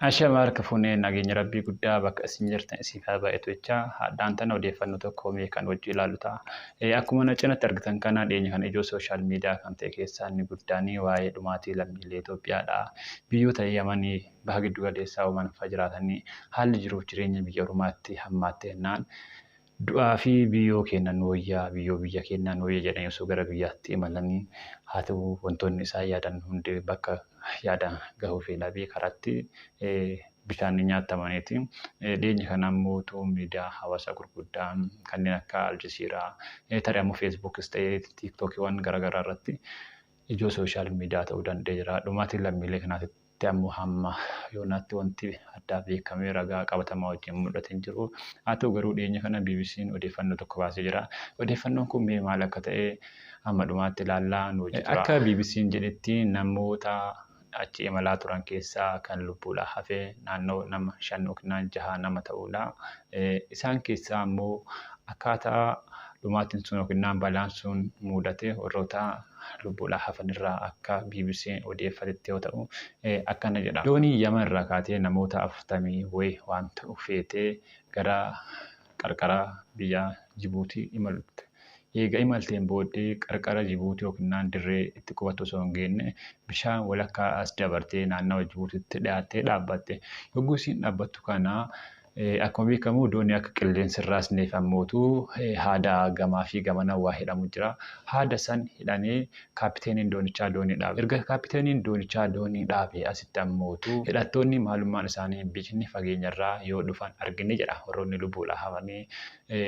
Ashama harka fuunee nageenya rabbii guddaa bakka isin jirtan isiif haa baay'atu jecha haadhaan tana odeeffannoo tokko mee kan wajji ilaallu ta'a. Akkuma na cinatti argitan kana dhiyeenya kana ijoo social media kan ta'e keessaa inni guddaan waa'ee dhumaatii lammiilee Itoophiyaadha. Biyyoota Yamanii baha giddu galeessaa Oman fa'a jiraatanii haalli jiruuf jireenya biyya ormaatti hammaatte jennaan du'aa fi biyyoo keenya nu wayyaa biyyoo biyya keenyaa nu wayya jedhanii osoo gara biyyaatti imalanii haa ta'u wantoonni isaan yaadan hundi bakka yaadan gahuu fi dhabee karaatti bishaan ni nyaatamaniiti. Dhiyeenya kana ammoo miidiyaa hawaasaa gurguddaan kanneen akka Aljazeeraa tarii ammoo Feesbuukis ta'ee Tiiktookiiwwan garaagaraa irratti ijoo social media ta'uu danda'ee jira. Dhumaatiin lammiilee kanaatti ammoo hamma yoonaatti wanti addaa beekamee ragaa qabatamaa wajjin mul'ate hin jiru. Haa ta'u garuu dhiyeenya kana BBC'n odeeffannoo tokko baasee jira. Odeeffannoon kun mee maal akka ta'e hamma dhumaatti ilaallaa nu wajjin tura. Akka BBC'n jedhetti namoota achi imalaa turan keessaa kan lubbuudhaan hafe naannoo nama 5 yookiin 6 nama ta'udha. Isaan keessaa ammoo akkaataa dhumaatiin sun yookiin balaan sun mudate warroota lubbuudhaan hafanirraa akka BBC'n odeeffatetti yoo ta'u akkana jedha. Doonii Yaman irraa kaatee namoota 40 wayii waan ta'u feetee gara qarqara biyya Jibuutii imalte. Eega imalteen booddee qarqara Jibuutii yookiin dirree itti qubatu osoo hin geenye bishaan walakkaa as dabartee naannawa Jibuutiitti dhiyaattee dhaabbatte. Yogguu isiin dhaabbattu kana akkuma beekamu doonii akka qilleensi irraa isneef ammootu haada gamaa fi gamana waa hidhamu jira. Haada san hidhanii kaapiteeniin doonichaa doonii dhaabe. Erga kaapiteeniin doonichaa doonii dhaabe asitti ammootu hidhattoonni maalummaan isaanii hin beekne fageenyarraa yoo dhufan argine jedha warroonni lubbuudhaan hafanii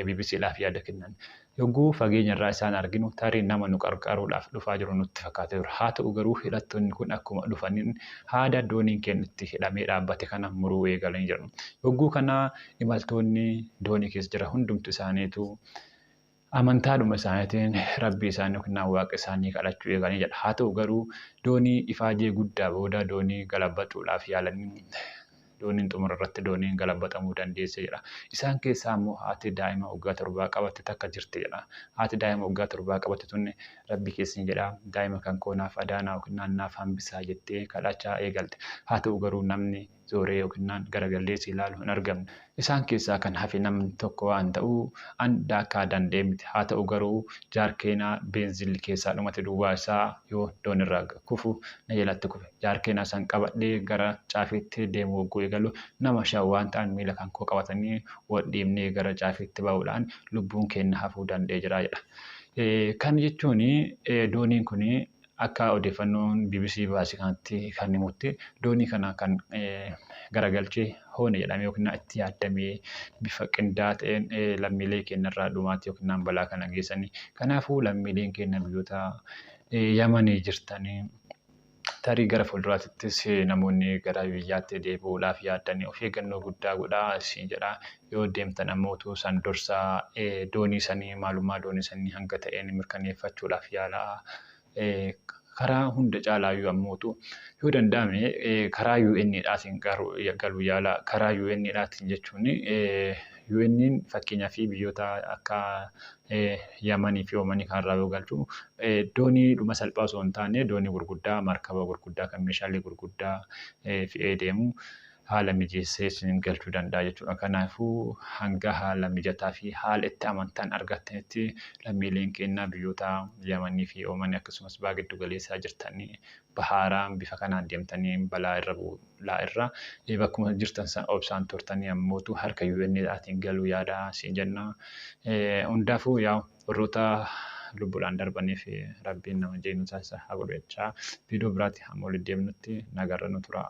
BBCdhaaf yaada kennan. Yogguu fageenyarraa isaan arginu tarii nama nu qarqaruudhaaf dhufaa jiru nutti fakkaatee ture. Haa ta'u garuu hidhattoonni kun akkuma dhufaniin haada dooniin keenya itti hidhamee dhaabbate kana muruu eegalanii jiru. Yogguu kana imaltoonni doonii keessa jiran hundumti isaaniitu amantaadhuma isaaniitiin rabbii isaanii yookiin waaqa isaanii kadhachuu eegalanii jedha. Haa ta'u garuu doonii ifaajee guddaa booda doonii galabaxuudhaaf yaalanii dooniin xumura irratti dooniin galabaxamuu dandeesse jedha. Isaan keessaa immoo haati daa'ima waggaa 7 qabatte takka jirti jedha. Haati daa'ima waggaa 7 qabatte tun rabbi keessan jedha daa'ima kan koo naaf adaanaa yookiin naaf hambisaa jettee kadhachaa eegalte. Haa ta'u garuu namni zooree yookiin garagallee si ilaalu hin argamne. Isaan keessaa kan hafe namni tokko waan ta'u an daakaa danda'e miti. Haa ta'u garuu jaarkeenaa beenzilli keessaa dhumate duwwaa isaa yoo doonirraa kufu na jalatti kufe. Jaarkeenaa san qabadhee gara caafiitti deemu hogguu eegalu nama 5 waan ta'an miila kan koo qabatanii wal dhiibnee gara caafiitti ba'uudhaan lubbuun keenya hafuu danda'ee jira jedha. Kan jechuun dooniin kun akka odeeffannoon BBC baase kanatti kan himutti doonii kana kan garagalchee hoone jedhamee yookiin itti yaadamee bifa qindaa'aa ta'een lammiilee keenyarraa dhumaatii yookiin balaa kana geessanii. Kanaafuu lammiileen keenya biyyoota Yamanii jirtanii tarii gara fuulduraattis namoonni gara biyyaatti deebi'uudhaaf yaaddanii of eeggannoo guddaa godhaa isin jedha. Yoo deemtan ammoo san dursaa doonii sanii maalummaa doonii sanii hanga ta'een mirkaneeffachuudhaaf yaalaa. Karaa hunda caalaayyuu ammootu yoo danda'ame karaa UN'dhaatiin galuu yaala. Karaa UN'dhaatiin jechuun UN'n fakkeenyaaf biyyoota akka Yamanii fi Omanii kanarraa yoo galchu doonii dhuma salphaa osoo hin taane doonii gurguddaa markaba gurguddaa kan meeshaalee gurguddaa fe'ee deemu haala mijeessee isin galchuu danda'a jechuudha. Kanaafuu hanga haala mijataa fi haala itti amantaan argattanitti lammiileen keenya biyyoota Yamanii fi Omanii akkasumas baha giddu galeessaa jirtanii bahaaraan bifa kanaan deemtanii balaa irra bu'aa irra bakkuma jirtan san obsaan turtanii ammootu harka UN'dhaatiin galuu yaada siin jenna. Hundaafuu yaa warroota lubbuudhaan darbanii fi rabbiin nama jeenyu taasisa haa godhu jechaa viidiyoo biraatti hamma walitti deemnutti nagarra nu tura.